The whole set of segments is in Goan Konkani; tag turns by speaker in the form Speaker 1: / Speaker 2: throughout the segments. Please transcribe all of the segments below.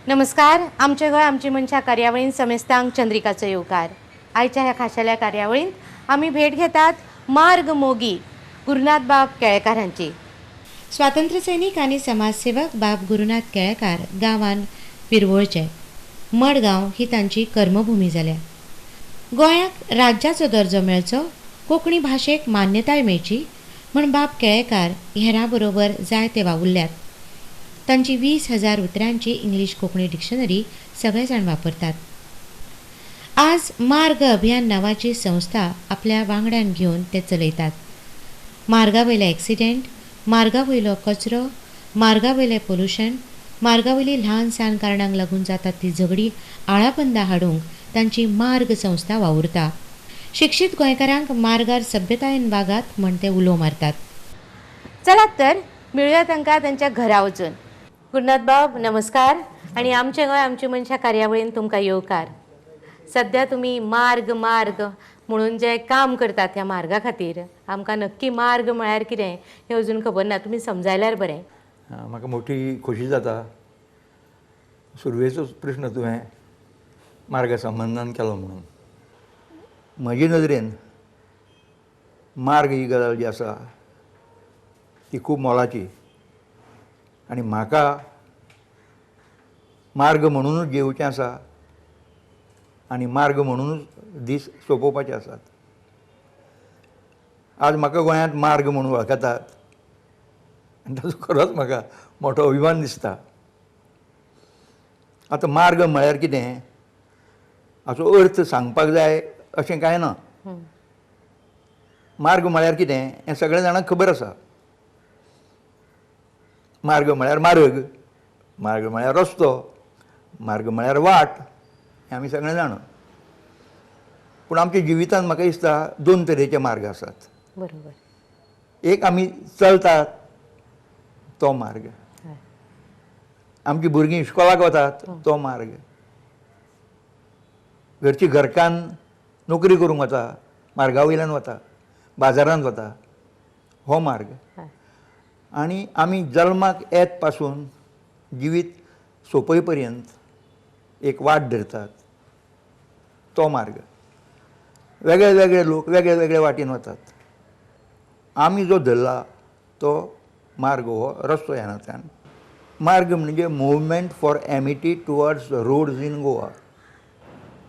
Speaker 1: नमस्कार. आमचे गोंय आमची मनशां कार्यावळीन समेस्तांक चंद्रिकाचो येवकार. आयच्या ह्या खाशेल्या कार्यावळींत आमी भेट घेतात मार्ग मोगी गुरुनाथ बाब केळेकार हांची. स्वातंत्र्य सैनीक आनी समाजसेवक बाब गुरुनाथ केळेकार गांवान पिरवोळचे मडगांव ही तांची कर्मभूमी जाल्या. गोंयाक राज्याचो दर्जो मेळचो, कोंकणी भाशेक मान्यताय मेळची म्हूण बाब केळेकार हेरां बरोबर जायते वावुरल्यात. तांची 20,000 उतरांची इंग्लीश कोंकणी डिक्शनरी सगळे जाण वापरतात. आज मार्ग अभियान नांवाची संस्था आपल्या वांगड्यान घेवन ते चलयतात. मार्गा वयले एक्सिडेंट, मार्गा वयलो कचरो, मार्गा वयलें पोल्युशन, मार्गा वयली ल्हान सान कारणांक लागून जातात ती झगडी आळाबंदा हाडूंक तांची मार्ग संस्था वावुरता. शिक्षीत गोंयकारांक मार्गार सभ्यतायेन वागात म्हण ते उलो मारतात. चलात तर मेळुया तांकां तांच्या घरा वचून. गुरुनाथ बाब नमस्कार आनी आमचे गोंय आमची मनशां कार्यावळीन तुमकां येवकार. सद्या तुमी मार्ग मार्ग म्हणून जे काम करतात ह्या मार्गा खातीर आमकां नक्की मार्ग म्हळ्यार कितें हें अजून खबर ना, तुमी समजायल्यार बरें.
Speaker 2: म्हाका मोठी खोशी जाता. सुरवेचोच प्रश्न तुवें मार्गा संबंदान केलो म्हणून म्हजे नदरेन मार्ग ही गजाल जी आसा ती खूब मोलाची आनी म्हाका मार्ग म्हणुनूच जियेवचें आसा आनी मार्ग म्हणुनूच दीस सोंपोवपाचे आसात. आज म्हाका गोंयांत मार्ग म्हणून वळखतात आनी ताचो खरोच म्हाका मोठो अभिमान दिसता. आतां मार्ग म्हळ्यार कितें हाचो अर्थ सांगपाक जाय अशें कांय ना. मार्ग म्हळ्यार कितें हें सगळ्या जाणांक खबर आसा. मार्ग म्हळ्यार मार्ग, मार्ग म्हळ्यार रस्तो, मार्ग म्हळ्यार वाट, हें आमी सगळे जाणा. पूण आमच्या जिवितांत म्हाका दिसता दोन तरेचे मार्ग आसात.
Speaker 1: बरोबर.
Speaker 2: एक आमी चलतात तो मार्ग, आमची भुरगीं इश्कोलाक वतात तो मार्ग, घरची घरकान्न नोकरी करूंक वता, मार्गा वयल्यान वता, बाजारांत वता, हो मार्ग. आनी आमी जल्माक येत पासून जिवीत सोंपय पर्यंत एक वाट धरतात तो मार्ग. वेगळे वेगळे लोक वेगळे वेगळे वाटेन वतात. आमी जो धरला तो मार्ग हो रस्तो ह्या नात्यान. मार्ग म्हणजे movement for amity towards roads in Goa.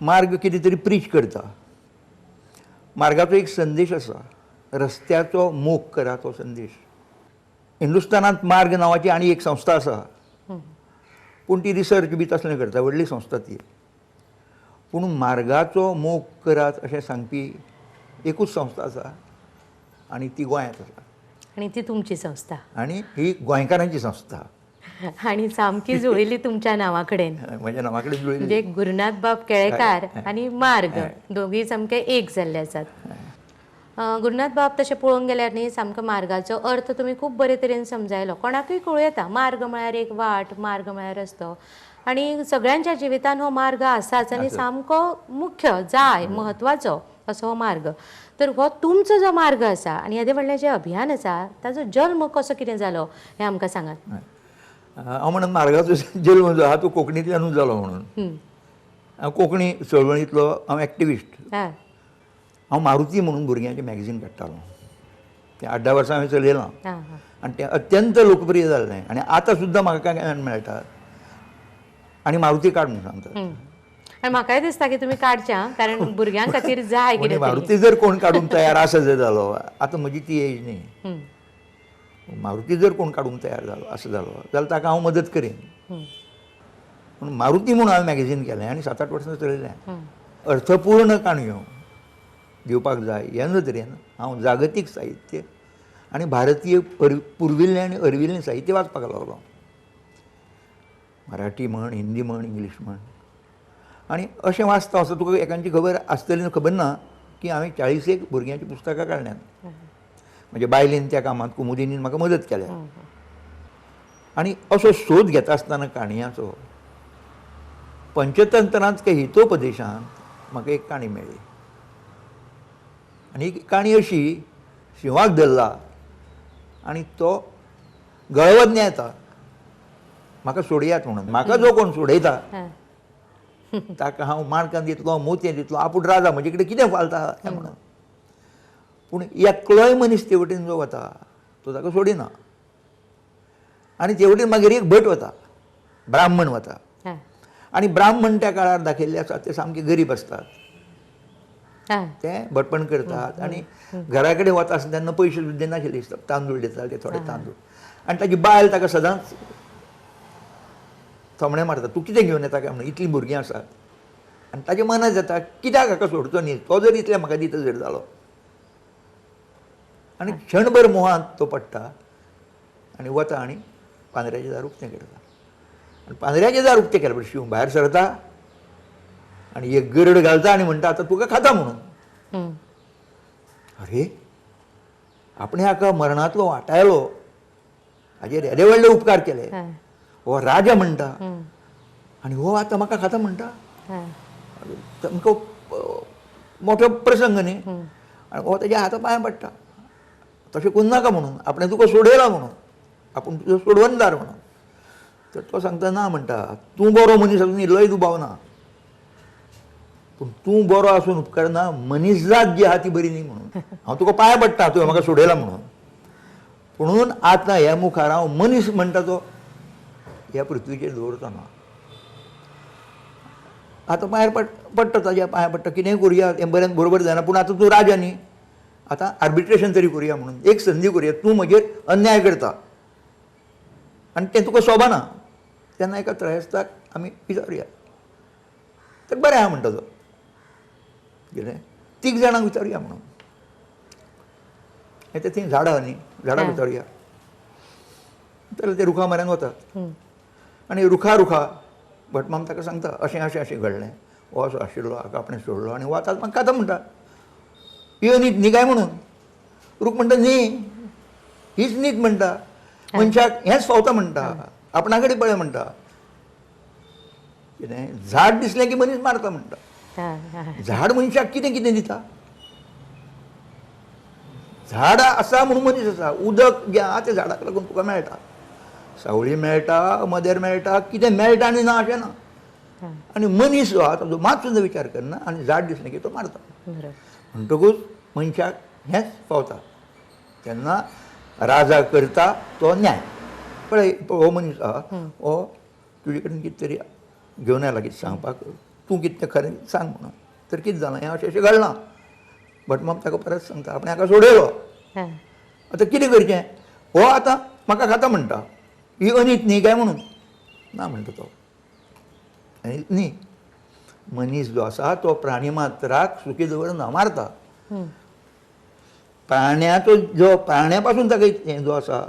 Speaker 2: मार्ग कितें तरी प्रीच करता. मार्गाचो एक संदेश आसा, रस्त्याचो मोग करात हो संदेश. हिंदुस्थानांत मार्ग नांवाची आनी एक संस्था आसा, पूण ती रिसर्च बी तसलें करता, व्हडली संस्था ती. पूण मार्गाचो मोग करात अशें सांगपी एकूच संस्था आसा आनी ती गोंयांत आसा.
Speaker 1: आनी ती तुमची संस्था.
Speaker 2: आनी ही गोंयकारांची संस्था
Speaker 1: आनी सामकी जुळिल्ली तुमच्या नांवा कडेन.
Speaker 2: म्हज्या नांवा कडेन जुळिल्ली.
Speaker 1: म्हणजे गुरुनाथ बाब केळेकार आनी मार्ग दोगूय सामके एक जाल्ले आसात. गुरुनाथ बाब तशें पळोवंक गेल्यार न्ही सामको मार्गाचो अर्थ तुमी खूब बरे तरेन समजायलो. कोणाकूय कळूं येता मार्ग म्हळ्यार एक वाट, मार्ग म्हळ्यार रस्तो आनी सगळ्यांच्या जिवितांत हो मार्ग आसाच आनी सामको मुख्य जाय म्हत्वाचो असो हो मार्ग. तर हो तुमचो जो मार्ग आसा आनी येदें व्हडलें जें अभियान आसा ताजो जल्म कसो कितें जालो हें आमकां सांगात.
Speaker 2: हांव म्हणून मार्गाचो जल्म जो आहा तो कोंकणींतल्यानूच जालो म्हणून. हांव कोंकणी चळवळींतलो हांव एक्टिविस्ट. हांव मारुती म्हणून भुरग्यांचें मॅगझीन काडटालो. तें 8-10 वर्सां हांवें चलयलां आनी तें अत्यंत लोकप्रिय जाल्लें आनी आतां सुद्दां म्हाका कांय मेळटात आनी मारुती काड म्हणून सांगतात.
Speaker 1: आनी म्हाकाय दिसता की तुमी काडचें कारण भुरग्यां खातीर जाय कितें.
Speaker 2: मारुती जर कोण काडूंक तयार आसा जर जालो, आतां म्हजी ती एज न्ही, मारुती जर कोण काडूंक तयार जालो असो जालो जाल्यार ताका हांव मदत करीन. पूण मारुती म्हणून हांवें मॅगझीन केलें आनी 7-8 वर्सां चलयलें. अर्थपूर्ण काणयो दिवपाक जाय ह्या नदरेन हांव जागतीक साहित्य आनी भारतीय पुर्विल्लें आनी अर्विल्लें साहित्य वाचपाक लागलो. मराठी म्हण, हिंदी म्हण, इंग्लीश म्हण. आनी अशें वाचता वाचता तुका एकांची खबर आसतली खबर ना की हांवें 40 भुरग्यांचीं पुस्तकां काडल्यांत. म्हज्या बायलेन त्या कामांत कुमुदिनीन म्हाका मदत केल्या. आनी असो सोद घेता आसतना काणयांचो पंचतंत्रांत हितोपदेशांत म्हाका एक काणी मेळ्ळी. आनी ही काणी अशी, शिंवाक धरला आनी तो गळवज्ञ येता म्हाका सोडयात म्हणून. म्हाका जो कोण सोडयता ताका हांव माणकां दितलो, मोतयां दितलो, आपूण राजा म्हजे कडेन कितें फालता हें म्हणून. पूण एकलोय मनीस ते वटेन जो वता तो ताका सोडिना. आनी ते वटेन मागीर एक भट वता, ब्राह्मण वता. आनी ब्राह्मण त्या काळार दाखयल्ले आसात ते सामके गरीब आसतात, ते भटपण करतात आनी घरा कडेन वता आसतना तेन्ना पयशे सुद्दां दिनाशिल्ले, तांदूळ दिताले ते थोडे तांदूळ. आनी ताजी बायल ताका सदांच थोमणे मारता, तूं कितें घेवन येता काय म्हणून, इतलीं भुरगीं आसात. आनी ताज्या मनांत जाता कित्याक हाका सोडचो न्ही, तो जर इतलें म्हाका दिता जर जालो. आनी क्षणभर मोहांत तो पडटा आनी वता आनी पांदऱ्याचें दार उक्तें करता. आनी पांदऱ्याचें दार उक्तें केलें शींव भायर सरता आनी एक गरड घालता आनी म्हणटा आतां तुका खाता म्हणून. अरे आपणें हाका मरणांतलो वाटायलो, हाजेर येदे व्हडले उपकार केले, हो राजा म्हणटा आनी हो आतां म्हाका खाता म्हणटा, सामको मोठो प्रसंग न्ही. आनी हो ताज्या हाता पांयां पडटा, तशें करूं नाका म्हणून, आपणें तुका सोडयला म्हणून, आपूण तुजो सोडवणदार म्हणून. तर तो सांगता ना म्हणटा, तूं बरो मनीस आसून इल्लोय दुबाव ना, पूण तूं बरो आसून उपकारना, मनीसजात जी आहा ती बरी न्ही म्हणून हांव तुका पांय पडटा, तुवें म्हाका सोडयला म्हणून. पुणून आतां ह्या मुखार हांव मनीस म्हणटा तो ह्या पृथ्वीचेर दवरचो ना. आतां पांयार पडटा, ताज्या पांयार पडटा, कितेंय करुया हें बरें बरोबर जायना, पूण आतां तूं राजा न्ही, आतां आर्बिट्रेशन तरी करुया म्हणून, एक संदी करुया, तूं म्हजेर अन्याय करता आनी तें तुका सोबना, तेन्ना एका त्रयस्ताक आमी विचारुया. तर बरें आहा म्हणटा तो, कितें तीग जाणांक विचारुया म्हणून. ते थंय झाडां न्ही, झाडां विचारुया. तर ते रुखा म्हऱ्यान वतात आनी रुखा रुखा भटमाम ताका सांगता अशें अशें अशें घडलें, हो असो आशिल्लो, हाका आपणें सोडलो आनी हो आतां म्हाका खाता म्हणटा, ही नीत न्ही काय म्हणून. रूख म्हणटा न्ही, हीच नीत म्हणटा, मनशाक हेंच फावता म्हणटा, आपणा कडेन पळय म्हणटा, कितें झाड दिसलें की मनीस मारता म्हणटा. झाड मनशाक कितें कितें दिता, झाड आसा म्हणून मनीस आसा, उदक जें आहा तें झाडाक लागून तुका मेळटा, सावळी मेळटा, मदेर मेळटा, कितें मेळटा आनी ना अशें ना. आनी मनीस जो आहा ताजो मात सुद्दां विचार करना आनी झाड दिसलें की तो मारता. म्हणटकूच मनशाक हेंच फावता. तेन्ना राजा करता तो न्याय. पळय हो मनीस आहा हो तुजे कडेन कितें तरी घेवन आयला कितें सांगपाक, तूं कितें खरें सांग म्हणून. तर कितें जालां हें अशें अशें घडलां. भटमाम ताका परत सांगता आपणें हाका सोडयलो, आतां कितें करचें, हो आतां म्हाका खाता म्हणटा, ही अनीत न्ही काय म्हणून. ना म्हणटा तो, अनीत न्ही, मनीस जो आसा तो प्राणी मात्राक सुखी दवरना, मारता. प्राण्याचो जो प्राण्या पासून ताका हें जो आसा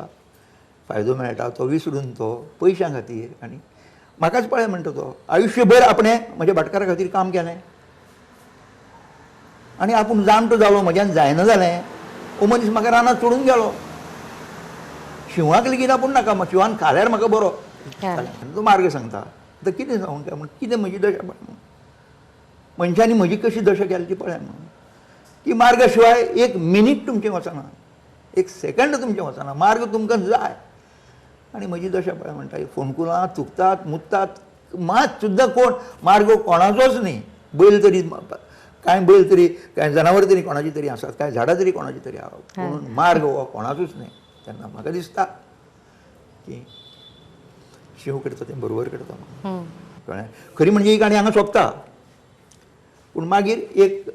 Speaker 2: फायदो मेळटा तो विसरून तो पयशां खातीर. आनी म्हाकाच पळय म्हणटा तो, आयुश्यभर आपणें म्हज्या भाटकारा खातीर काम केलें आनी आपूण जाणटो जालो, म्हज्यान जायना जालें, हो मनीस म्हाका रानांत सोडून गेलो, शिंवाक लेगीत आपूण नाका, शिंवान खाल्यार म्हाका बरो. तो मार्ग सांगता. आतां कितें सांगूं काय म्हण, कितें म्हजी दशा पळय म्हणून, मनशांनी म्हजी कशी दशा केली ती पळय म्हणून, की मार्गा शिवाय एक मिनीट तुमचें वचना, एक सेकंड तुमचें वचना, मार्ग तुमकां जाय. आनी म्हजी दशा पळय म्हणटा, फोंडकुलां थुकतात मुत्तात, मात सुद्दां कोण मार्ग कोणाचोच न्ही. बैल तरी कांय बैल तरी कांय जनावर तरी कोणाची तरी आसात, कांय झाडां तरी कोणाची तरी आसात, पूण मार्ग हो कोणाचोच न्ही. तेन्ना म्हाका दिसता की शींव करता तें बरोबर करता म्हणून, कळ्ळें. खरी म्हणजे ही काणी हांगा सोंपता, पूण मागीर एक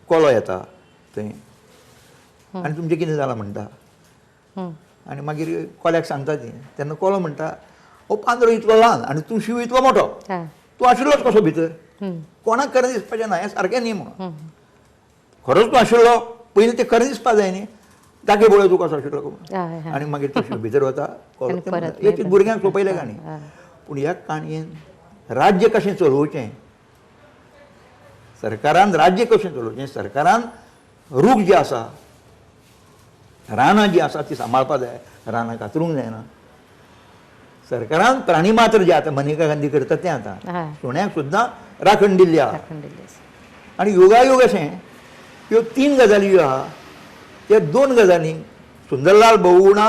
Speaker 2: कोलो येता थंय आनी तुमचें कितें जालां म्हणटा, आनी मागीर कोल्याक सांगता ती. तेन्ना कोलो म्हणटा हो पांदरो इतलो ल्हान आनी तूं शींव इतलो मोठो, तूं आशिल्लोच कसो भितर, कोणाक खरें दिसपाचें ना, हें सारकें न्ही म्हणून. खरोच तूं आशिल्लो पयलीं तें खरें दिसपा जाय न्ही, दाखय पळय तूं कसो आशिल्लो. आनी मागीर तो शींव भितर वता, कोलो. एक भुरग्यांक सोंपयलें काणी. पूण ह्या काणयेन राज्य कशें चलोवचें, सरकारान राज्य कशें चलोवचें, सरकारान रूख जे आसा, रानां जी आसा ती सांबाळपा जाय, रानां कातरूंक जायना. सरकारान प्राणी मात्र जे आतां मनेका गांधी करता तें आतां सुण्याक सुद्दां राखण दिल्ली आहा. आनी योगायोग अशें ह्यो तीन गजाली ज्यो आहा त्या दोन गजालींक सुंदरलाल बहुगुणा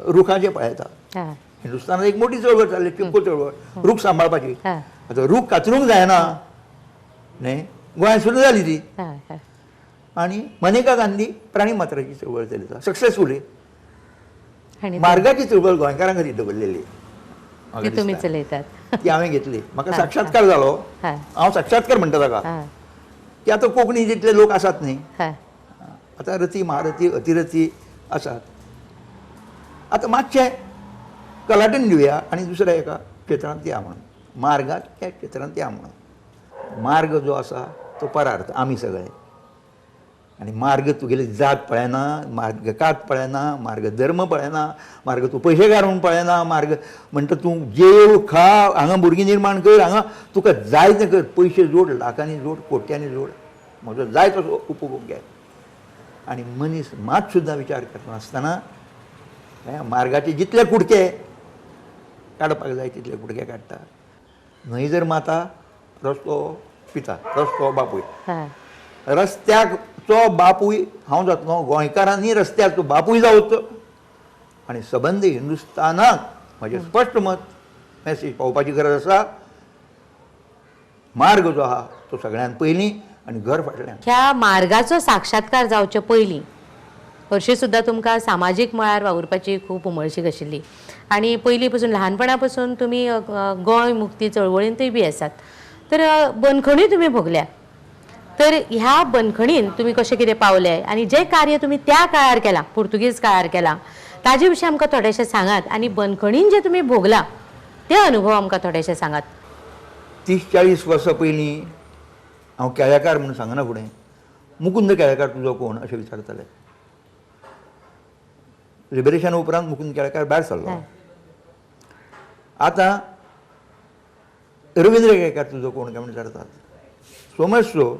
Speaker 2: रुखाचें पळयता हिंदुस्थानात एक मोठी चळवळ चालली, चिपको चळवळ, रूख सांबाळपाची. आतां रूख कातरूंक जायना न्ही, गोंयांत सुद्दां जाली ती. आनी मनेका गांधी प्राणी मात्राची चळवळ चलयता सक्सेसफुली. मार्गाची चळवळ गोंयकारां खातीर दवरलेली
Speaker 1: तुमी चलयतात,
Speaker 2: ती हांवें घेतली. म्हाका साक्षात्कार जालो, हांव साक्षात्कार म्हणटा ताका, की आतां कोंकणी जितले लोक आसात न्ही, आतां रथी महारथी अतिरथी आसात, आतां मातशें कलाटून दिवया आनी दुसऱ्या एका क्षेत्रांत या म्हणून, मार्गाक त्या क्षेत्रांत या म्हणून. मार्ग जो आसा तो परार्थ आमी सगळे, आनी मार्ग तुगेली जात पळयना, मार्ग कात पळयना, मार्ग धर्म पळयना, मार्ग तूं पयशेकार म्हूण पळयना, मार्ग म्हणटा तूं जेव खा, हांगा भुरगीं निर्माण कर, हांगा तुका जाय तें कर, पयशे जोड, लाखांनी जोड, कोट्यांनी जोड, म्हजो जाय तसो उपभोग घे. आनी मनीस मात सुद्दां विचार करनासतना मार्गाचे जितले कुडके काडपाक जाय तितले कुडके काडटा. न्हंय जर माता, रस्तो पिता, रस्तो बापूय, रस्त्याचो बापूय हांव जातलो, गोंयकारांनी रस्त्याचो बापूय जावचो आनी सबंद हिंदुस्थानाक म्हजें स्पश्ट मत मॅसेज पावोवपाची गरज आसा. मार्ग जो आहा तो सगळ्यांत पयलीं आनी घर फाटल्यान.
Speaker 1: ह्या मार्गाचो साक्षात्कार जावचे पयलीं हरशीं सुद्दां तुमकां सामाजीक मळार वावुरपाची खूब उमळशीक आशिल्ली आनी पयलीं पासून ल्हानपणा पासून तुमी गोंय मुक्ती चळवळींतूय बी आसात, तर बंदखणूय तुमी भोगल्या, तर ह्या बंदखणीन तुमी कशें कितें पावले आनी जें कार्य तुमी त्या काळार केलां, पुर्तुगीज काळार केलां, ताजे विशीं आमकां थोडेशें सांगात आनी बंदखणीन जें तुमी भोगलां ते अनुभव आमकां थोडेशें सांगात.
Speaker 2: 30-40 वर्सां पयलीं हांव केळेकार म्हणून सांगना फुडें, मुकुंद केळेकार तुजो कोण अशें विचारताले. लिबरेशन उपरांत मुकुंद केळेकार भायर सरलो. आतां रविंद्र केळेकार तुजो कोण काय म्हण विचारतात. सो मच सो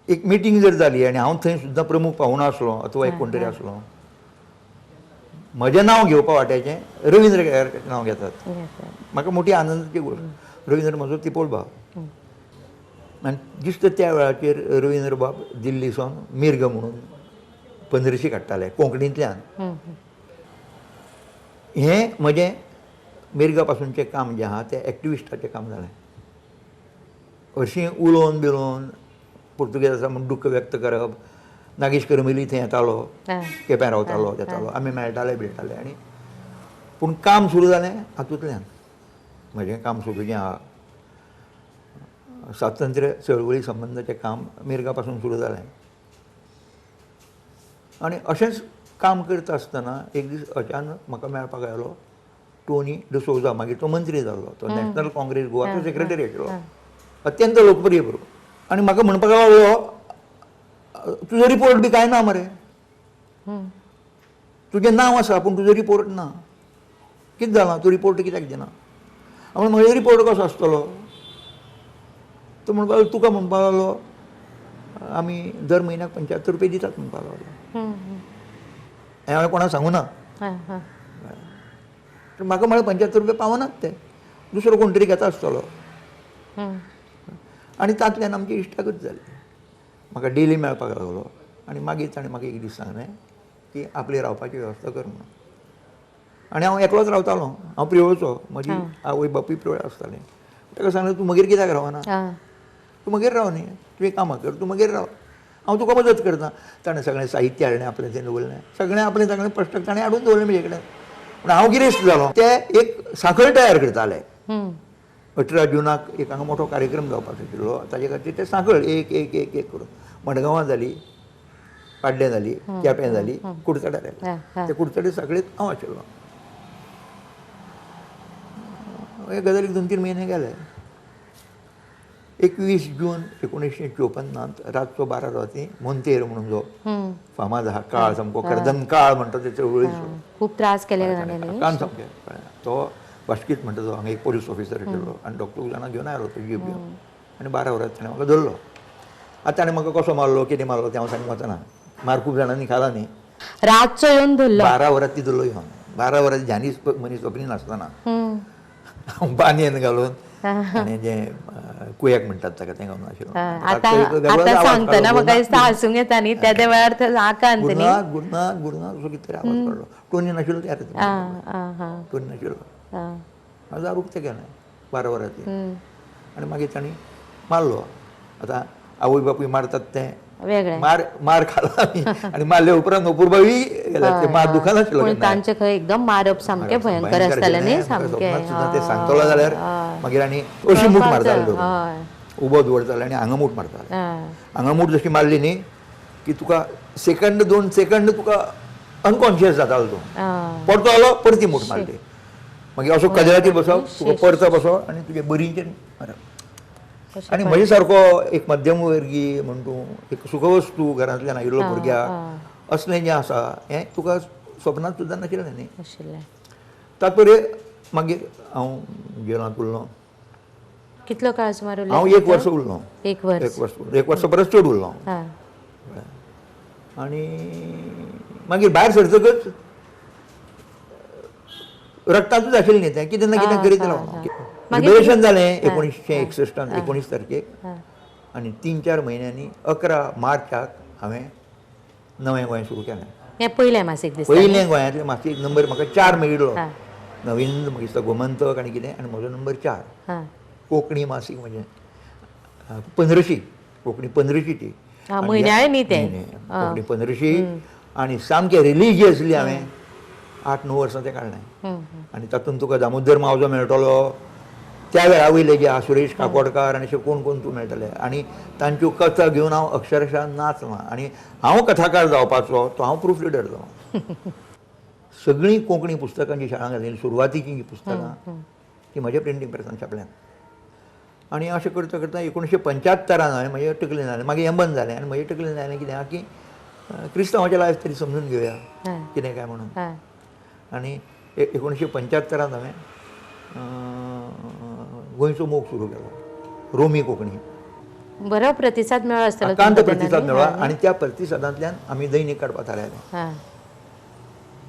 Speaker 2: एक मिटींग जर जाली आनी हांव थंय सुद्दां प्रमुख पाहुणो आसलो अथवा एक कोण तरी आसलो, म्हजें नांव घेवपा वाट्याचें रविंद्र केळेकाराचें नांव घेतात. म्हाका मोठी आनंदाची गोश्ट. रविंद्र म्हजो तिपोल भाव आनी दिसता त्या वेळाचेर रविंद्र बाब दिल्ली सावन मिर्ग म्हणून पंद्रशी काडटाले कोंकणींतल्यान. हें म्हजें मिर्गा पासूनचें काम जें आहा तें एक्टिविस्टाचें काम जालें. हरशीं उलोवन बिलोवन पुर्तुगेज आसा म्हूण दुख्ख व्यक्त करप, नागेश करमली थंय येतालो, केप्यां रावतालो, येतालो, आमी मेळटाले बिळटाले. आनी पूण काम सुरू जालें हातूंतल्यान. म्हजें काम सुरू जें आहा स्वातंत्र्य चळवळी संबंदाचें काम मिर्गा पासून सुरू जालें. आनी अशेंच काम करता आसतना एक दीस अचानक म्हाका मेळपाक आयलो टोनी डिसोजा, मागीर तो मंत्री जाल्लो, तो नॅशनल काँग्रेस गोवाचो सेक्रेटरी आशिल्लो, अत्यंत लोकप्रिय बरोबर. आनी म्हाका म्हणपाक लागलो, तुजो रिपोर्ट बी कांय ना मरे, तुजें नांव आसा पूण तुजो रिपोर्ट ना, कितें जालां, तूं रिपोर्ट कित्याक दिना? हांव म्हजो रिपोर्ट कसो आसतलो? तो म्हणपाक लागलो, तुका म्हणपाक लागलो आमी दर म्हयन्याक 75 रुपये दितात म्हणपाक लागलो. हें हांवें कोणाक सांगूं ना, म्हाका म्हळ्यार 75 रुपये पावनात ते, दुसरो कोण तरी घेता आसतलो. आनी तातूंतल्यान आमची इश्टागत जाली. म्हाका डेली मेळपाक लागलो आनी मागीर ताणें म्हाका एक दीस सांगलें की आपली रावपाची वेवस्था कर म्हणून. आनी हांव एकलोच रावतालो, हांव प्रियोळचो, म्हजी आवय बापूय प्रियोळ आसताली. ताका सांगलें, तूं म्हगेर कित्याक रावना, तूं म्हगेर राव न्ही, तुवें कामां कर, तूं म्हगेर राव, हांव तुका मदत करता. ताणें सगळें साहित्य हाडलें, आपलें थंय दवरलें, सगळें आपलें सगळें पुस्तक ताणें हाडून दवरलें म्हजे कडेन. पूण हांव गिरेस्त जालो. ते एक सांखळ तयार करताले. 18 जुनाक एक हांगा मोठो कार्यक्रम जावपाचो आशिल्लो, ताजे खातीर ते सांखळ एक एक एक एक करून मडगांवां जाली, पाड्डें जाली, केपें जाली, कुडचड्यार जाली. ते कुडचडे सांखळीत हांव आशिल्लो. हे गजालीक 2-3 म्हयने गेले. 21 जून 1954 रातचो 12 राती मोंतेर म्हणून जो फामाद आहा, काळ सामको कर्दन काळ म्हणटा ते चळवळीचो
Speaker 1: खूब त्रास केले
Speaker 2: कान सामके. तो बाश्कीत म्हणटा तो हांगा एक पोलीस ऑफिसर आशिल्लो आनी डॉक्टर जाणां घेवन आयलो तो जीप घेवन आनी 12 वरां ताणें म्हाका धरलो. आतां ताणें म्हाका कसो मारलो कितें मारलो तें हांव सांगूंक वचना, मार खूब जाणांनी खाला न्ही.
Speaker 1: रातचो येवन धरलो,
Speaker 2: 12 वरां ती धरलो येवन, 12 वरां ध्यानी मनीस स्वप्नी नासतना बानयन घालून आनी जें कुयाक म्हणटात ताका तें घालून आशिल्लो.
Speaker 1: आतां सांगतना म्हाका दिसता हांसूंक येता न्ही, त्या वेळार आकांत न्ही.
Speaker 2: गुरुनाथ गुरुनाथ गुरुनाथ असो कितें तरी आवाज काडलो. टोनी नाशिल्लो त्या टोनी नाशिल्लो. हांवें दार उक्तें केलें 12 वरांचेर आनी मागीर तांणी मारलो. आतां आवय बापूय मारतात तें
Speaker 1: वेगळें,
Speaker 2: मार मार खाला आमी आनी मारले उपरांत अपुरबावी मार दुखनाशिल्लो.
Speaker 1: तांचे खंय एकदम मारप सामकें भयंकर आसतालें न्ही, सामकें
Speaker 2: ते सांगतलो जाल्यार मागीर आनी अशी मूठ मारताले, उबो दवरताले आनी हांगा मूठ मारताले. हांगा मूठ जशी मारली न्ही की तुका सेकंड 2 सेकंड तुका अनकॉन्शियस जातालो तूं. परतो आलो परती मूठ मारली, मागीर असो कदेलाचेर बसप, तुका परतो बसप आनी तुजे बरीचेर मारप. आनी म्हजे सारको एक मध्यमवर्गीय म्हण तूं एक सुखवस्तू घरांतल्यान आयिल्लो भुरग्याक असलें जें आसा हें तुका स्वप्नांत सुद्दां नाशिल्लें न्ही. तात्पर्य मागीर हांव जेलांत उरलो.
Speaker 1: कितलो काळ सुमार उरलो?
Speaker 2: हांव 1 वर्स उरलो.
Speaker 1: 1 वर्स,
Speaker 2: 1 वर्सा परस चड उरलो. आनी मागीर भायर सरतकच रक्तांतूच आशिल्लें न्ही तें, कितें ना कितें करीत रावलो. लिबरेशन जालें 1961 19 तारखेक आनी 3-4 म्हयन्यांनी 11 मार्चाक हांवें नवें गोंय सुरू केलें.
Speaker 1: हें पयलें मासीक दिसता,
Speaker 2: पयलें गोंयांतलें मासीक. नंबर म्हाका 4 मेळिल्लो, नवीन म्हाका दिसता गोमंतक आनी कितें, आनी म्हजो नंबर 4. कोंकणी मासीक म्हणजे 15शी, कोंकणी 15शी ती
Speaker 1: म्हयन्याळें न्ही तें,
Speaker 2: कोंकणी 15शी. आनी सामकें रिलिजियसली हांवें 8-9 वर्सां तें काडलें. आनी तातूंत तुका दामोदर मावजो मेळटलो, त्या वेळा वयले जे आसा सुरेश काकोडकार आनी अशे कोण कोण तूं मेळटले आनी तांच्यो कथा घेवन हांव अक्षरशः नाचलां. आनी हांव कथाकार जावपाचो तो हांव प्रूफ रिडर जालो. सगळीं कोंकणी पुस्तकां जी शाळांक घातली सुरवातीचीं जीं पुस्तकां ती म्हज्या प्रिंटींग प्रेसान छापल्यात. आनी अशें करता करता 1975 हांवें म्हज्या तकलेन जालें, मागीर हें बंद जालें आनी म्हज्या तकलेन जालें कितें आहा की क्रिस्तांवाचें लायफ तरी समजून घेवया कितें काय म्हणून. आनी 1975 हांवें गोंयचो मोग सुरू केलो, रोमी कोंकणी.
Speaker 1: बरो प्रतिसाद मेळ्ळो आसतलो,
Speaker 2: आकांत प्रतिसाद मेळ्ळो. आनी त्या प्रतिसादांतल्यान आमी दैनीक काडपाक थारायलें.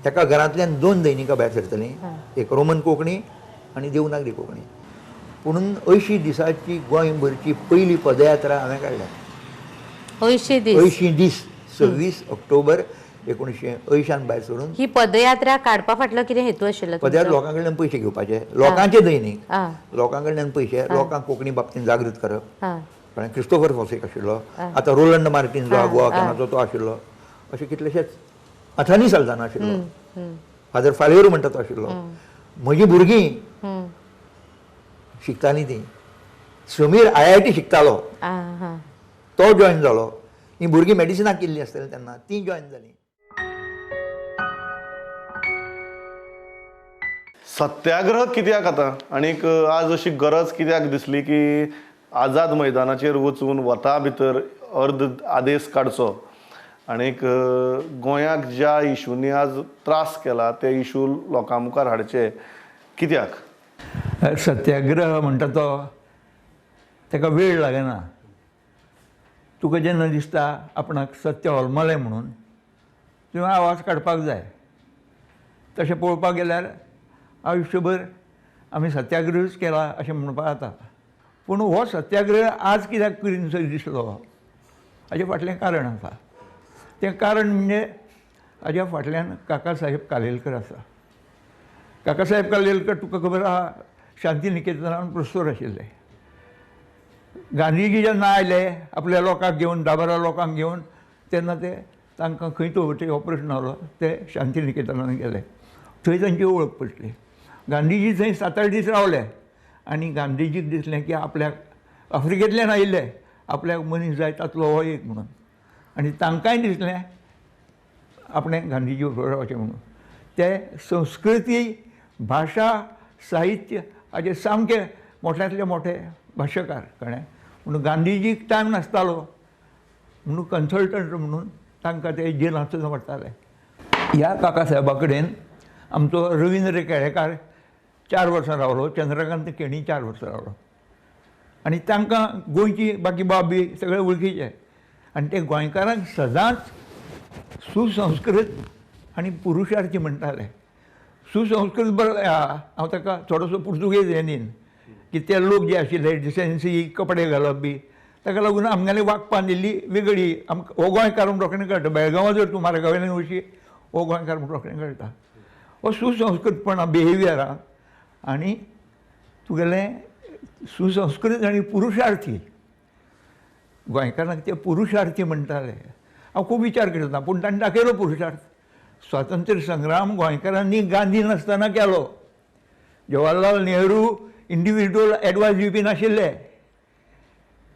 Speaker 2: ताका घरांतल्यान 2 दैनिकां भायर सरतलीं, एक रोमन कोंकणी आनी देवनागरी कोंकणी. पुणून 80 दिसांची गोंयभरची पयली पदयात्रा हांवें काडल्या.
Speaker 1: 80 दीस,
Speaker 2: 80 दीस, 26 ऑक्टोबर 1980 भायर सरून.
Speaker 1: ही पदयात्रा काडपा फाटलो कितें हेतू आशिल्लो?
Speaker 2: पदयात्रा लोकां कडल्यान पयशे घेवपाचे, लोकांचे दैनीक, लोकां कडल्यान पयशे, लोकांक कोंकणी बाबतीन जागृत करप. कारण क्रिस्टोफर फोसेक आशिल्लो, आतां रोलंड मार्टीन जो गोवा कॅनाचो तो आशिल्लो, अशे कितलेशेच अथानी साल्दाना आशिल्लो, फादर फालेरो म्हणटा तो आशिल्लो. म्हजी भुरगीं शिकतालीं तीं, समीर IIT शिकतालो तो जॉयन जालो, ही भुरगीं मेडिसिनाक केल्लीं आसतलीं तेन्ना तीं जॉयन जालीं.
Speaker 3: सत्याग्रह कित्याक आतां आनीक आज अशी गरज कित्याक दिसली की आझाद मैदानाचेर वचून वता भितर अर्द आदेश काडचो आनीक गोंयाक ज्या इशूंनी आज त्रास केला ते इशू लोकां मुखार हाडचे कित्याक?
Speaker 2: सत्याग्रह म्हणटा तो ताका वेळ लागना. तुका जेन्ना दिसता आपणाक सत्य होलमलें म्हणून तुवें आवाज काडपाक जाय. तशें पळोवपाक गेल्यार आयुश्यभर आमी सत्याग्रहच केला अशें म्हणपाक जाता. पूण हो सत्याग्रह आज कित्याक करीन दिसलो हाजे फाटलें कारण आसा. तें कारण म्हणजे हाज्या फाटल्यान काकासाहेब कालेलकर आसा. काकासाहेब कालेलकर तुका खबर आहा शांतिनिकेतनान प्रोफेसर आशिल्ले. गांधीजी जेन्ना आयले आपल्या लोकांक घेवन, 10-12 लोकांक घेवन, तेन्ना ते तांकां खंय दवरचे हो प्रश्न आसलो. ते शांतिनिकेतनान गेले, थंय तांची वळख पडली. गांधीजी थंय 7-8 दीस रावले आनी गांधीजीक दिसलें की आपल्याक आफ्रिकेंतल्यान आयिल्ले आपल्याक मनीस जाय तातलो हो एक म्हणून. आनी तांकांय दिसलें आपणें गांधीजी बरोबर रावचें म्हणून. ते संस्कृती, भाशा, साहित्य हाजे सामके मोठ्यांतले मोठे भाशकार, कळ्ळें. म्हणून गांधीजीक टायम नासतालो म्हणून कन्सल्टंट म्हणून तांकां ते जेलांत सुद्दां व्हरताले. ह्या काकासाहेबा कडेन आमचो रविंद्र केळेकार 4 वर्सां रावलो, चंद्रकांत केणी 4 वर्सां रावलो. आनी तांकां गोंयची बाकी बाब बी सगळे वळखीचे. आनी ते गोंयकारांक सदांच सुसंस्कृत आनी पुरुषार्थी म्हणटाले. सुसंस्कृत बरो हांव ताका थोडोसो पुर्तुगेज हें न्ही, की ते लोक जे आशिल्ले डिसेन्सी कपडे घालप बी ताका लागून आमगेले वागपान इल्ली वेगळी. आमकां हो गोंयकार म्हूण रोखडें कळटा. बेळगांवां जर तूं मार्गावयल्यान वशी हो गोंयकार म्हूण रोखडें कळटा. हो सुसंस्कृतपणा बिहेवियरान आनी तुगेलें सुसंस्कृत आनी पुरुषार्थी. गोंयकारांक ते पुरुषार्थी म्हणटाले. हांव खूब विचार करता पूण ताणें दाखयलो पुरुषार्थ. स्वातंत्र्य संग्राम गोंयकारांनी गांधी नासतना केलो. जवाहरलाल नेहरू इंडिविज्युअल एडवायस दिवपी नाशिल्ले,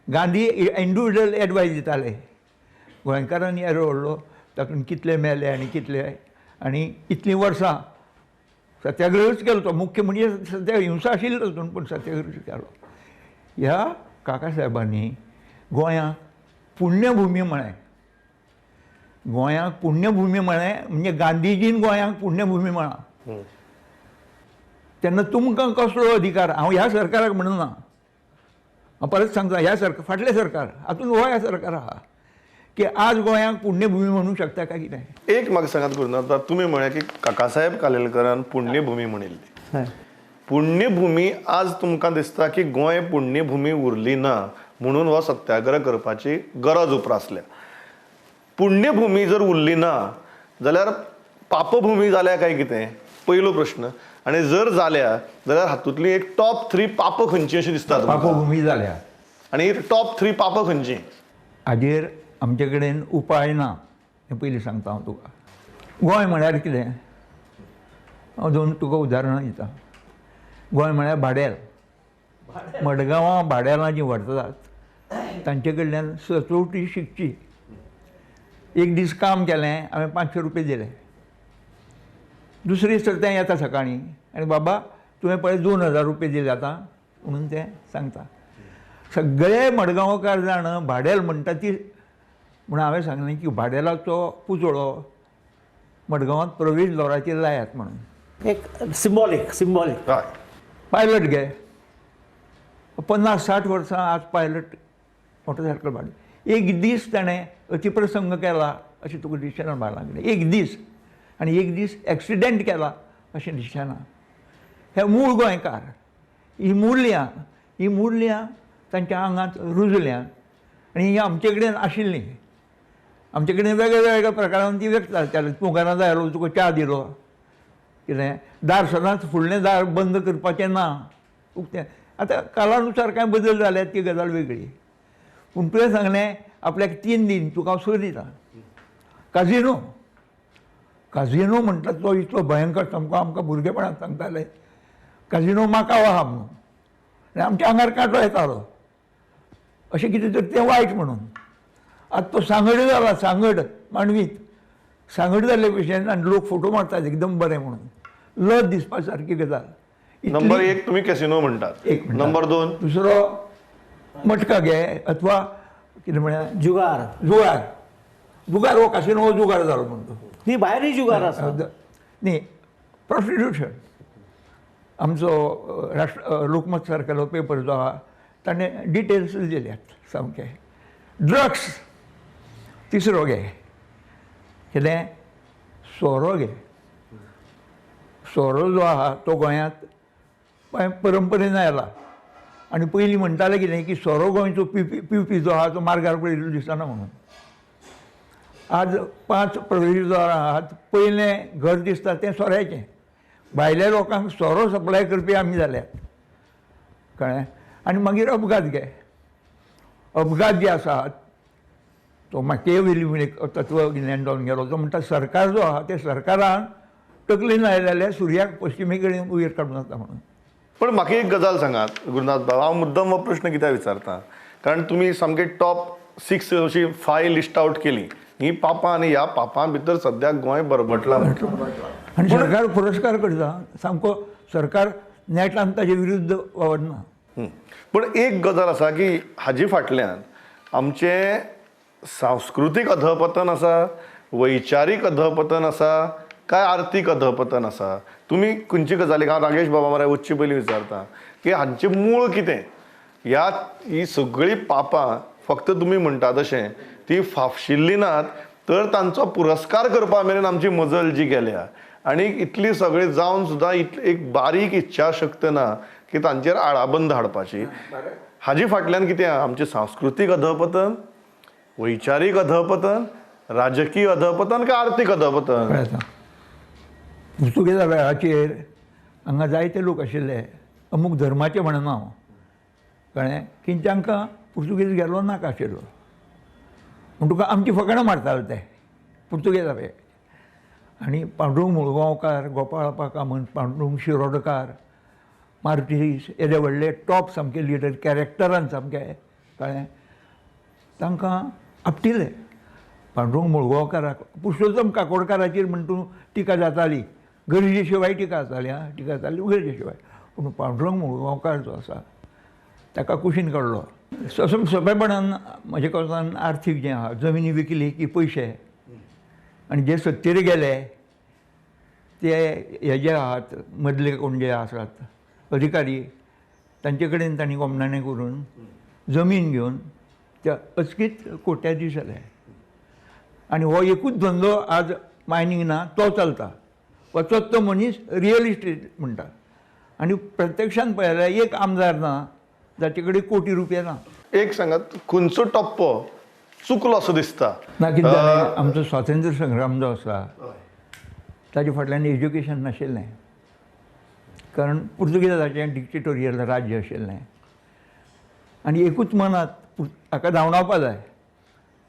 Speaker 2: गांधी इंडिविज्युअल एडवायस दिताले. गोंयकारांनी येरो व्हडलो तातूंत कितले मेले आनी कितले आनी इतलीं वर्सां सत्याग्रहच केलो. तो मुख्य म्हणजे सत्याग्रह हिंसा आशिल्ली तातूंत पूण सत्याग्रह केलो. ह्या काका साहेबांनी गोंयांक पुण्यभुमी म्हळें. गोंयांक पुण्यभुमी म्हळें म्हणजे गांधीजीन गोंयांक पुण्यभुमी म्हळां. तेन्ना तुमकां कसलो अधिकार? हांव ह्या सरकाराक म्हणना, हांव परत सांगता, ह्या सरकार फाटलें सरकार हातूंत हो ह्या सरकार आहा की आज गोंयांक पुण्यभुमी म्हणूंक शकता काय कितें?
Speaker 3: एक म्हाका सांगात गुरुनाथ, तुमी म्हळें की काकासाहेब कालेलकरान पुण्यभुमी म्हणिल्ली. पुण्यभुमी आज तुमकां दिसता की गोंय पुण्यभुमी उरली ना म्हणून हो सत्याग्रह करपाची गरज उप्रासल्या. पुण्यभुमी जर उरली ना जाल्यार पापभुमी जाल्या काय कितें? पयलो प्रश्न. आनी जर जाल्या जाल्यार हातूंतली एक टॉप 3 पापां खंयची अशी दिसता?
Speaker 2: पापभुमी जाल्या
Speaker 3: आनी टॉप 3 पापां खंयची?
Speaker 2: हाजेर आमचे कडेन उपाय ना हें पयलीं सांगता हांव तुका. गोंय म्हळ्यार कितें? हांव दोन तुका उदाहरणां दिता. गोंय म्हळ्यार भाडेल. मडगांवां भाडेलां जीं व्हरतात तांचे कडल्यान सचोटी शिकची. एक दीस काम केलें हांवें 500 रुपये दिले. दुसरे दीस तर तें येता सकाळीं आनी बाबा तुवें पळय 2000 रुपये दिले आतां म्हणून तें सांगता. सगळे मडगांवकार जाण भाडेल म्हणटा ती. म्हणून हांवें सांगलें की भाडेलाचो पुतळो मडगांवांत प्रवेश द्वाराचेर लायात म्हणून.
Speaker 4: एक सिम्बॉलीक सिम्बॉलीक
Speaker 2: पायलट गे 50-60 वर्सां आज पायलट मोटरसायकल भाडें. एक दीस ताणें अतिप्रसंग केला अशें तुका दिसना बायलां कडेन. एक दीस आनी एक दीस एक्सिडेंट केला अशें दिसना. हे मूळ गोंयकार ही मुल्यां ही मुल्यां तांच्या आंगांत रुजल्यांत आनी ही आमचे कडेन आशिल्लीं. आमचे कडेन वेगळ्या वेगळ्या प्रकारान ती व्यक्त जाताली. तूं घरांत आयलो तुका च्या दिलो कितें, दार सदांच फुडलें दार बंद करपाचें ना उक्तें. आतां कालानुसार कांय बदल जाल्यात ती गजाल वेगळी. पूण तुवें सांगलें आपल्याक 3 दिन तुका हांव सर दिता. काजिनो काजिनो म्हणटा तो इतलो भयंकर सामको आमकां भुरगेपणांत सांगताले काजिनो माकाव आहा म्हणून आनी आमच्या आंगार कांटो येतालो अशें कितें तर तें वायट म्हणून. आतां तो सांगड जाला, सांगड मांडवीत सांगड जाल्ले भशेन आनी लोक फोटो मारतात एकदम बरें म्हणून. लज दिसपा सारकी गजाल.
Speaker 3: नंबर 1 तुमी कॅसिनो म्हणटात,
Speaker 2: एक
Speaker 3: नंबर 2
Speaker 2: दुसरो मटका घे अथवा कितें म्हळ्यार
Speaker 4: जुगार.
Speaker 2: जुगार जुगार हो कासिनो हो जुगार जालो म्हणतो.
Speaker 4: न्ही भायरूय जुगार आसा
Speaker 2: न्ही. प्रोस्टिट्युशन आमचो राष्ट्र लोकमत सारकेलो पेपर जो आहा ताणें डिटेल्स दिल्यात सामके. ड्रग्स तिसरो घे. कितें सोरो घे. सोरो जो आहा तो गोंयांत परंपरेन आयला आनी पयलीं म्हणटाले कितें की सोरो गोंयचो पिवपी पिवपी जो आहा तो मार्गार पडिल्लो दिसना म्हणून. आज 5 प्रवेशद्वारां आहात. पयलें घर दिसता तें सोऱ्याचें. भायल्या लोकांक सोरो सप्लाय करपी आमी जाल्यात कळ्ळें. आनी मागीर अपघात घे. अपघात जे आसात तो माकेवेली एक तत्वगिन्यान जावन गेलो. तो म्हणटा सरकार जो आहा तें सरकारान तकली आयलें जाल्यार सुर्याक पश्चिमे कडेन वयर काडून वता म्हणून.
Speaker 3: पण म्हाका एक गजाल सांगात गुरुनाथ बाब, हांव मुद्दम हो प्रश्न कित्याक विचारता कारण तुमी सामके टॉप 6 अशी 5 लिस्ट आवट केली. ही पापां आनी ह्या पापां भितर सद्याक गोंय बरबटलां
Speaker 2: आनी सरकार पुरस्कार करता सामको. सरकार नेटान ताजे विरुद्ध वावरना.
Speaker 3: पूण एक गजाल आसा की हाजे फाटल्यान आमचें सांस्कृतीक अधपतन आसा, वैचारीक अधपतन आसा काय आर्थीक अधपतन आसा? तुमी खंयची गजालीक हांव रागेश बाबा मरे वचचे पयलीं विचारता की हांचें मूळ कितें? ह्या ही सगळीं पापां फक्त तुमी म्हणटा तशें ती फाफशिल्ली नात तर तांचो पुरस्कार करपा मेरेन आमची मजल जी गेल्या आनी इतली सगळी जावन सुद्दां एक बारीक इच्छाशक्त ना की तांचेर आळाबंद हाडपाची. हाजी फाटल्यान कितें आमचें सांस्कृतीक अधपतन, वैचारीक अधपतन, राजकीय अधपतन काय आर्थीक अधपतन?
Speaker 2: पुर्तुगेजा वेळाचेर हांगा जायते लोक आशिल्ले अमूक धर्माचे म्हणना हांव, कळ्ळें की तांकां पुर्तुगेज गेलो नाका आशिल्लो म्हूण तुका आमची फकाणां मारताले ते पुर्तुगेजा वेळ. आनी पांडुरंग मुळगांवकार, गोपाळप्पा कामत, पांडुरंग शिरोडकार, मार्टीस येदे व्हडले टॉप सामके लिडर कॅरेक्टरान सामके, कळ्ळें, तांकां आपटिले. पांडुरंग मुळगांवकाराक, पुरुषोत्तम काकोडकाराचेर म्हण तूं टिका जाताली, गरजे शिवाय टिका जाताली, आं टिका जाताली गरजे शिवाय. पूण पांडुरंग मुळगांवकार जो आसा ताका कुशीन काडलो. सोंपेपणान म्हजे कोतान आर्थीक जें आहा, जमिनी विकली की पयशे, आनी जे सत्तेर गेले ते हे जे आहात मदले कोण जे आसात अधिकारी तांचे कडेन तांणी गोमनाणें करून जमीन घेवन ते अचकीत कोट्याधीश जाले. आनी हो एकूच धंदो आज मायनींग ना तो चलता, वचत तो मनीस रियल इस्टेट म्हणटा. आनी प्रत्यक्षान पळयल्यार एक आमदार ना जाचे कडेन कोटी रुपया ना.
Speaker 3: एक सांगात, खंयचो टप्पो चुकलो असो दिसता
Speaker 2: ना? कितें जालें, आमचो स्वातंत्र्य संग्राम जो आसा ताजे फाटल्यान एज्युकेशन नाशिल्लें, कारण पुर्तुगेजाचें डिक्टेटोरियल राज्य आशिल्लें आनी एकूच मनांत हाका धांवडावपा जाय,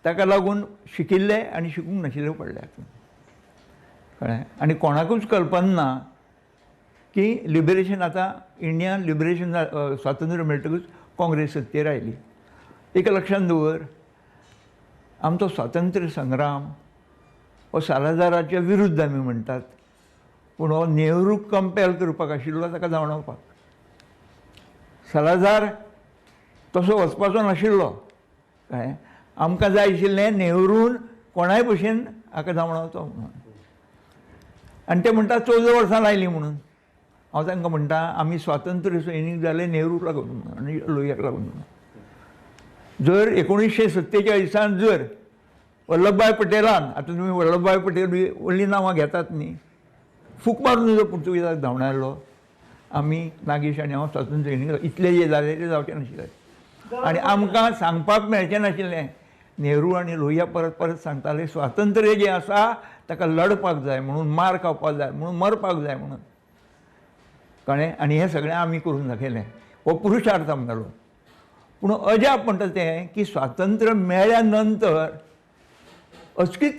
Speaker 2: ताका लागून शिकिल्ले आनी शिकूंक नाशिल्ले पडले हातूंत, कळ्ळें. आनी कोणाकूच कल्पना ना की लिबरेशन आतां इंडियान लिबरेशन स्वातंत्र्य मेळटकूच काँग्रेस सत्तेर आयली. एक लक्षांत दवर, आमचो स्वातंत्र्य संग्राम हो सालाझाराच्या विरुद्ध आमी म्हणटात, पूण हो नेहरूक कंपेल करपाक आशिल्लो ताका धांवडावपाक. सालाझार तसो वचपाचो नाशिल्लो, कळ्ळें. आमकां जाय आशिल्लें नेहरून कोणाय भशेन हाका धांवडावचो म्हणून. आनी ते म्हणटात 14 वर्सां लायलीं म्हणून. हांव तांकां म्हणटा आमी स्वातंत्र्य सैनीक जाले नेहरूक लागून म्हणून आनी लोहियाक लागून म्हणून. जर 1947 जर वल्लभभाई पटेलान, आतां तुमी वल्लभभाई पटेल व्हडलीं नांवां घेतात न्ही, फूक मारून जर पुर्तुगेजाक धांवडायलो आमी नागेश आनी हांव स्वातंत्र्य सैनीक इतले जे जाले ते जावचें नाशिल्ले. आनी आमकां सांगपाक मेळचें नाशिल्लें. नेहरू आनी लोहिया परत परत सांगताले स्वातंत्र्य जें आसा ताका लढपाक जाय म्हणून, मार खावपाक जाय म्हणून, मरपाक जाय म्हणून, कळ्ळें. आनी हें सगळें आमी करून दाखयलें. हो पुरुषार्थ आमगेलो. पूण अजाप म्हणटा तें की स्वातंत्र्य मेळ्ळ्या नंतर अचकीत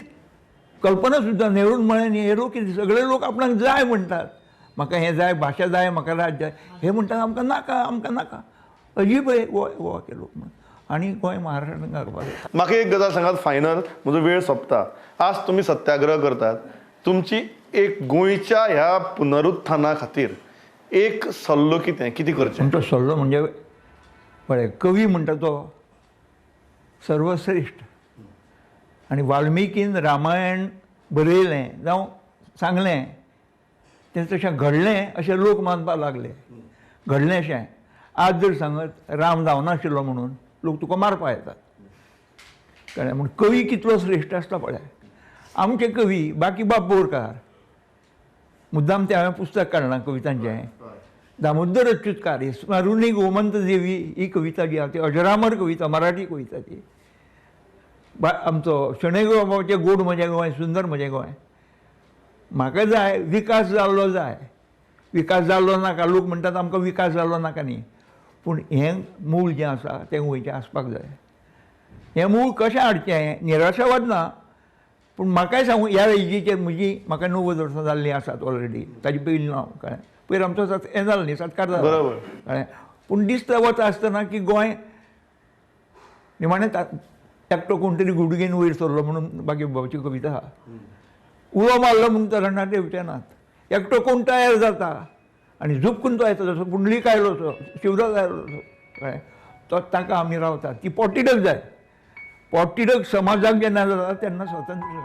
Speaker 2: कल्पना सुद्दां नेरून म्हळें न्ही, हे लोक कितें सगळे लोक आपणाक जाय म्हणटात, म्हाका हें जाय, भाशा जाय, म्हाका राज्य जाय, हे म्हणटात आमकां नाका, आमकां नाका. अजीब गोवा के लोक म्हणून. आनी गोंय महाराष्ट्रान घालपाक.
Speaker 3: म्हाका एक गजाल सांगात फायनल, म्हजो वेळ सोंपता. आज तुमी सत्याग्रह करतात, तुमची एक गोंयच्या ह्या पुनरुत्थाना खातीर एक सल्लो कितें, कितें करचें?
Speaker 2: आमचो सल्लो म्हणजे पळय, कवी म्हणटा तो सर्वश्रेश्ठ, आनी वाल्मिकीन रामायण बरयलें जावं सांगलें तें तशें घडलें अशें लोक मानपाक लागले, घडलें अशें. आज जर सांगत राम जावनाशिल्लो म्हणून लोक तुका मारपाक येतात, कळ्ळें. म्हूण कवी कितलो श्रेश्ठ आसता पळय. आमचे कवी बाकीबाब बोरकार, मुद्दाम तें हांवें पुस्तक काडलां कवितांचें, दामोदर अच्युतकार, स्मरुणी गोमंत देवी ही कविता जी आसा ती अजरामर कविता, मराठी कविता ती. आमचो शणै गोंयबाबाचें गोड म्हजें गोंय, सुंदर म्हजें गोंय. म्हाका जाय विकास जाल्लो जाय, विकास जाल्लो नाका. लोक म्हणटात आमकां विकास जाल्लो नाका न्ही, पूण हें मूळ जें आसा तें गोंयचें आसपाक जाय. हें मूळ कशें हाडचें, निराशावाद ना, पूण म्हाकाय सांगू ह्या एजीचेर म्हजी म्हाका 90 वर्सां जाल्लीं आसात ऑलरेडी, ताजे पयलीं ना, कळ्ळें. पयर आमचो हें जालो न्ही, सत्कार जालो, कळ्ळें. पूण दिसता वता आसतना की गोंय निमाणें एकटो कोण तरी गुडगेन वयर सरलो म्हणून बाकीबाबाची कविता आहा, उलो मारलो म्हूण तरणाटे येवचे नात, एकटो कोण तयार जाता आनी झुपकून तो येता, जसो पुंडलीक आयलो असो, शिवराज आयलो असो, कळ्ळें. तो ताका आमी रावतात ती पोटतिडक जाय. पोटतिडक समाजाक जेन्ना जाता तेन्ना स्वातंत्र्य.